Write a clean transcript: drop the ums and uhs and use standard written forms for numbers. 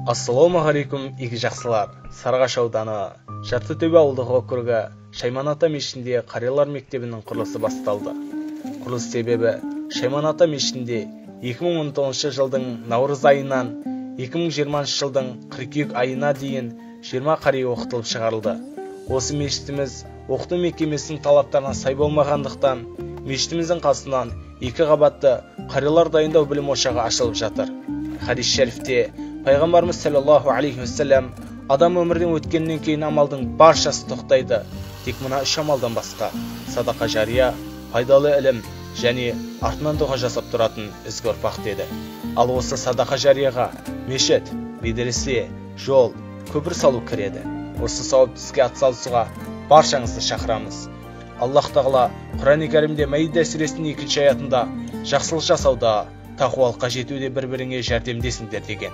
Ассалаумағалейкум, игі жақсылар. Сарыағаш ауданы Жартытөбе ауылдық округі Шайман ата мешітінде қариялар мектебінің құрылысы басталды. Құрылыс себебі Шайман ата мешітінде 2019 жылдың наурыз айынан 2020 жылдың қыркүйек айына дейін 20 қари оқытылып шығарылды. Осы мешітіміз оқыту мекемесінің талаптарына сай болмағандықтан мешітіміздің қасынан екі қабатты қариялар дайындау білім ошағы ашылып жатыр. Хадис шәрифте Пайғамбарымыз саллаллаху алейхи уассалам адам өмірден өткеннен кейін амалдың баршасы тоқтайды, тек мына үш амалдан басқа: садақа жария, пайдалы ілім және артынан дұға жасап тұратын ізгі ұрпақ деді. Ал осы садақа жарияға мешіт, медресе, жол, көпір салу кіреді. Осы сауапты іске атсалысуға баршаңызды шақырамыз. Аллах тағала Құран кәрімде Мәида сүресінің 2 аятында жақсылық жасауда, тақуалыққа жетуде бір-біріңе жәрдемдесіңдер деген.